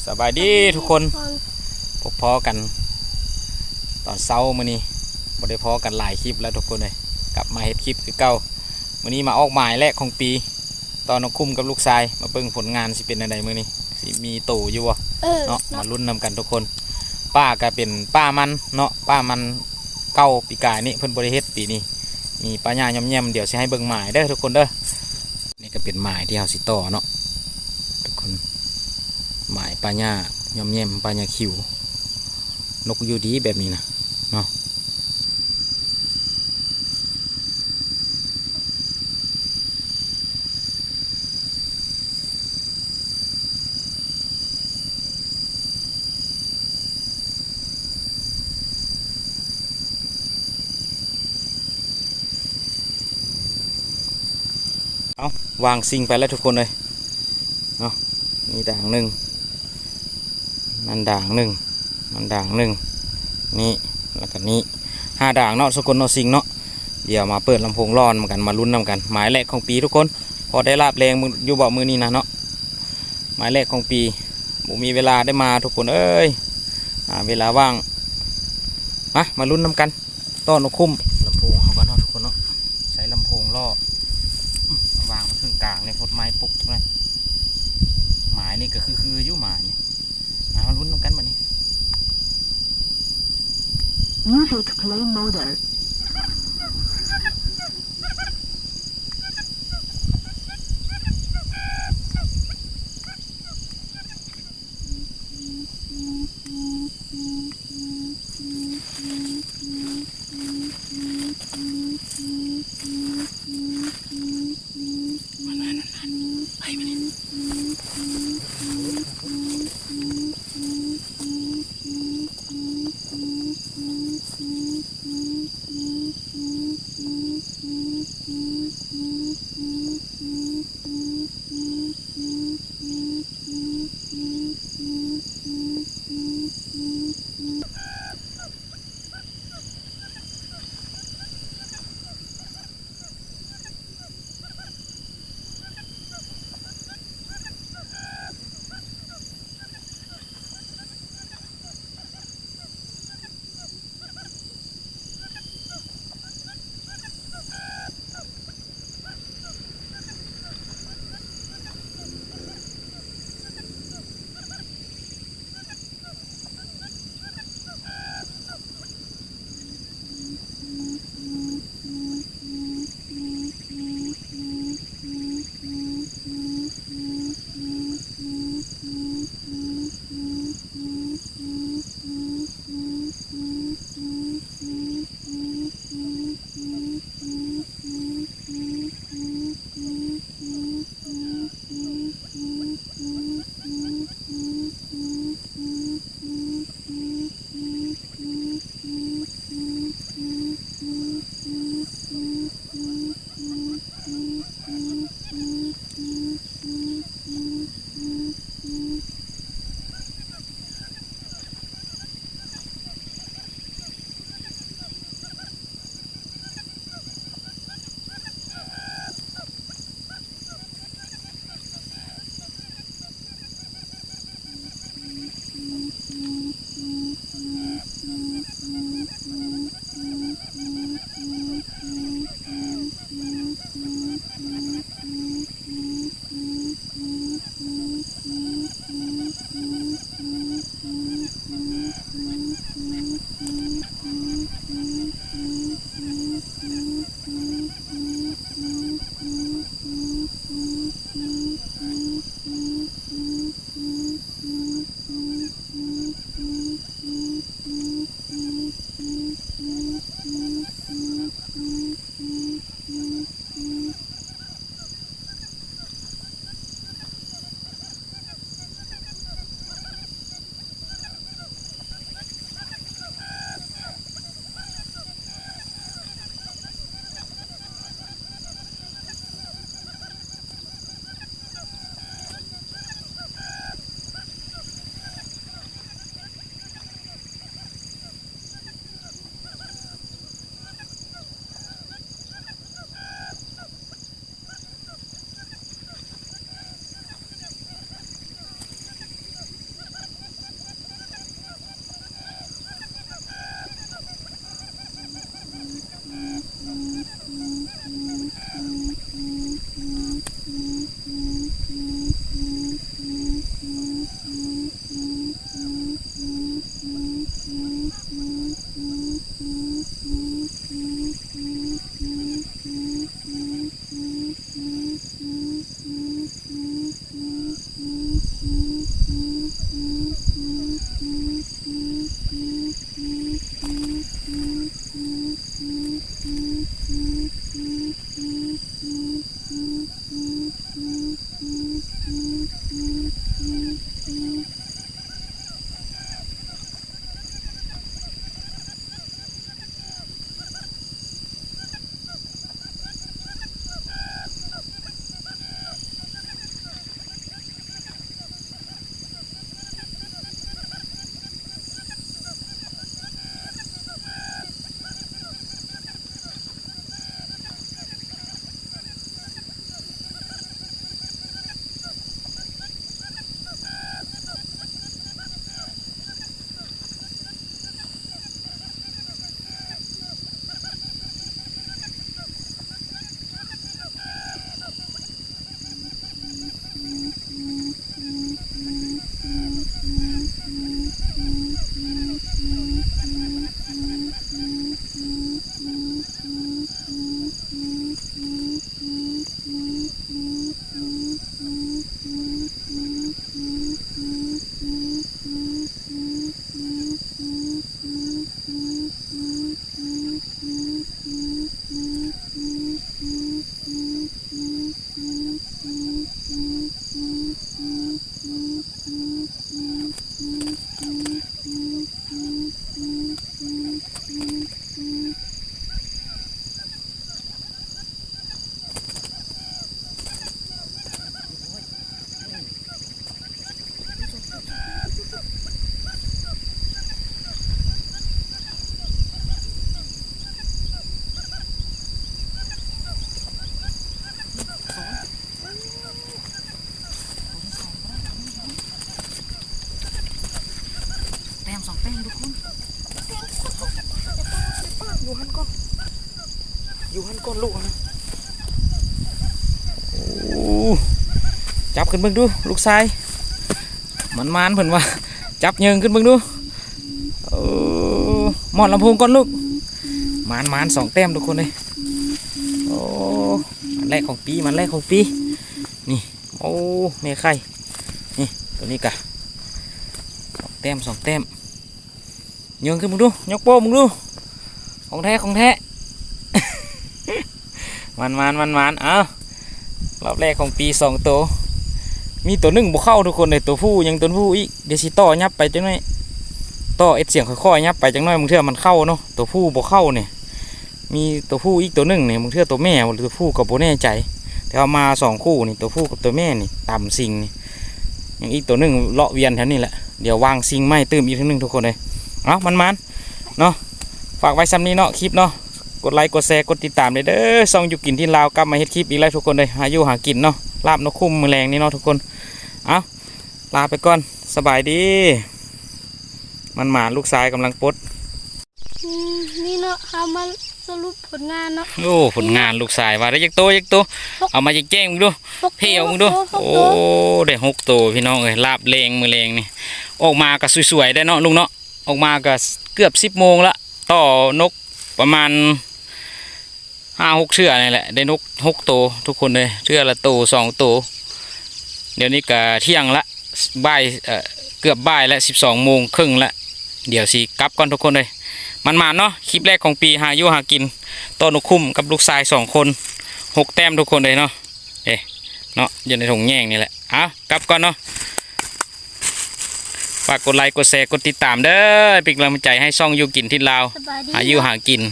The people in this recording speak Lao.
ສະບາຍດີທຸກຄົນ ພົບພໍ້ກັນຕອນເຊົ້າມື້ນີ້ ບໍ່ໄດ້ພໍ້ກັນຫຼາຍຄລິບແລ້ວທຸກຄົນເອີຍ ກັບມາເຮັດຄລິບຄືເກົ່າ. ມື້ນີ້ມາອອກໝາຍແລກຂອງປີ ຕໍ່ນົກຂຸ້ມກັບລູກຊາຍ ມາເບິ່ງຜົນງານຊິເປັນແນວໃດມື້ນີ້ ຊິມີໂຕຢູ່ບໍ່ ເອີ ເນາະ ເນາະ ມາລຸ້ນນຳກັນທຸກຄົນ. ປ່າກະເປັນປ່າມັນເນາະ ປ່າມັນເກົ່າ ປີກາຍນີ້ເພິ່ນບໍ່ໄດ້ເຮັດ ປີນີ້ມີປ່າຫຍ້າຍ້ອມແຍ້ມ. ດຽວຊິໃຫ້ເບິ່ງໝາຍເດີທຸກຄົນເດີ. ນີ້ກະເປັນໝາຍທີ່ເຮົາຊິຕໍ່ເນາະທຸກຄົນ ໝາຍປ່າຫຍ້າຍ້ອມແຍ້ມ ປ່າຫຍ້າຂິວ ນົກຢູ່ດີແບບນີ້ນະເນາະ. ເອົາ ວາງຊິງໄປແລ້ວທຸກຄົນເອີຍເນາະ. ນີ້ດ່າງໜຶ່ງ ນັ້ນດ່າງໜຶ່ງ ນັ້ນດ່າງໜຶ່ງ ນີ້ ແລ້ວກະນີ້ ຫ້າດ່າງເນາະທຸກຄົນເນາະ ຊິງເນາະ. ດຽວມາເປີດລຳໂພງຫຼໍ່ນຳກັນ ມາລຸ້ນນຳກັນ ໝາຍແລກຂອງປີທຸກຄົນ. ພໍໄດ້ລາບແລງຢູ່ບໍ່ມື້ນີ້ນະເນາະ ໝາຍແລກຂອງປີ. ບໍ່ມີເວລາໄດ້ມາທຸກຄົນເອີຍ ຫາເວລາວ່າງ ມາ ມາລຸ້ນນຳກັນ. ຕໍ່ນົກຂຸ້ມ ລຳໂພງເຮົາກ່ອນເນາະທຸກຄົນເນາະ ໃຊ້ລຳໂພງຫຼໍ່ ວາງໄວ້ເຄິ່ງກາງນີ້ ພົດໄມ້ປຸກທຸກຄົນ. ໝາຍນີ້ກະຄືໆຢູ່ໝາຍນີ້ ມາລຸ້ນນຳກັນບາດນີ້. Music play mode. ສອງແຕ້ມທຸກຄົນ ຢູ່ຫັ້ນກ່ອນ ຢູ່ຫັ້ນກ່ອນລູກນະ. ໂອ້ ຈັບຂຶ້ນເບິ່ງດູລູກຊາຍ ໝານໆ ເພິ່ນວ່າ ຈັບເຍິງຂຶ້ນເບິ່ງດູ. ໂອ້ ມອດລຳໂພງກ່ອນລູກ ໝານໆ ສອງແຕ້ມທຸກຄົນເອີຍ. ໂອ້ ໝານແລກຂອງປີ ໝານແລກຂອງປີ ນີ້. ໂອ້ ແມ່ໄຂ່ ນີ້ ໂຕນີ້ກະ ສອງແຕ້ມ ສອງແຕ້ມ ຍົງຂຶ້ນເບິ່ງດູ ຍົກໂປ້ເບິ່ງດູ ຂອງແທ້ ຂອງແທ້ ໝານໆ ໝານໆ. ເອົາ ລອບແລກຂອງປີ ສອງໂຕ ມີໂຕໜຶ່ງບໍ່ເຂົ້າທຸກຄົນເອີຍ ໂຕຜູ້ຍັງ ໂຕຜູ້ອີກ ດຽວຊິຕໍ່ຫຍັບໄປຈັກໜ້ອຍ ຕໍ່ເອັດສຽງຄ່ອຍໆ ຫຍັບໄປຈັກໜ້ອຍ ບາງເທື່ອມັນເຂົ້າເນາະ ໂຕຜູ້ບໍ່ເຂົ້ານີ້. ມີໂຕຜູ້ອີກໂຕໜຶ່ງນີ້ ບາງເທື່ອໂຕແມ່ບໍ່ ໂຕຜູ້ກໍບໍ່ແນ່ໃຈ ແຕ່ວ່າມາສອງຄູ່ນີ້ ໂຕຜູ້ກັບໂຕແມ່ນີ້ ຕຳຊິງນີ້ ຍັງອີກໂຕໜຶ່ງເລາະວຽນແຖວນີ້ແຫຼະ ດຽວວາງຊິງໃໝ່ຕື່ມອີກເທື່ອໜຶ່ງທຸກຄົນເອີຍ. ເອົາ ໝານໆ ເນາະ ຝາກໄວ້ຊ່ຳນີ້ເນາະ ຄລິບເນາະ ກົດໄລ ກົດແຊ ກົດຕິດຕາມເດີ ຊ່ອງຢູ່ກິນຖິ່ນລາວ ກັບມາເຮັດຄລິບອີກແລ້ວທຸກຄົນເອີຍ ຫາຢູ່ຫາກິນເນາະ ລາບນົກຄຸມມື້ແລງນີ້ເນາະທຸກຄົນ. ເອົາ ລາໄປກ່ອນ ສະບາຍດີ. ໝານໆ ລູກຊາຍກຳລັງປົດ. ອືມ ນີ້ເນາະ ເຮົາມາສະຫຼຸບຜົນງານເນາະ. ໂອ້ ຜົນງານລູກຊາຍວ່າໄດ້ຈັກໂຕ ຈັກໂຕ ເອົາມາແຈ້ງໆເບິ່ງດູ ເພເອົາເບິ່ງດູ. ໂອ້ ໄດ້ຫົກໂຕພີ່ນ້ອງເອີຍ ລາບແລງມື້ແລງນີ້ ອອກມາກໍສວຍໆ ໄດ້ເນາະ ລຸງເນາະ ອອກມາກໍເກືອບສິບໂມງລະ ຕໍ່ນົກປະມານ ຫ້າຫົກເທື່ອນີ້ແຫຼະ ໄດ້ນົກຫົກໂຕທຸກຄົນເອີຍ ເທື່ອລະໂຕສອງໂຕ. ດຽວນີ້ກະທ່ຽງລະ ບ່າຍ ເອີ ເກືອບບ່າຍລະ ສິບສອງໂມງເຄິ່ງລະ ດຽວຊິກັບກ່ອນທຸກຄົນເອີຍ. ໝານໆເນາະ ຄລິບແລກຂອງປີ ຫາຢູ່ຫາກິນ ຕໍ່ນົກຂຸ້ມກັບລູກຊາຍສອງຄົນ ຫົກແຕ້ມທຸກຄົນເອີຍເນາະ. ເອີ ເນາະ ຢູ່ໃນຖົງແຍງນີ້ແຫຼະ. ເອົາ ກັບກ່ອນເນາະ. ຝາກກົດໄລ ກົດແຊ ກົດຕິດຕາມເດີ ເປັນກຳລັງໃຈໃຫ້ຊ່ອງຢູ່ກິນຖິ່ນລາວ ສະບາຍດີ ຫາຢູ່ຫາກິນ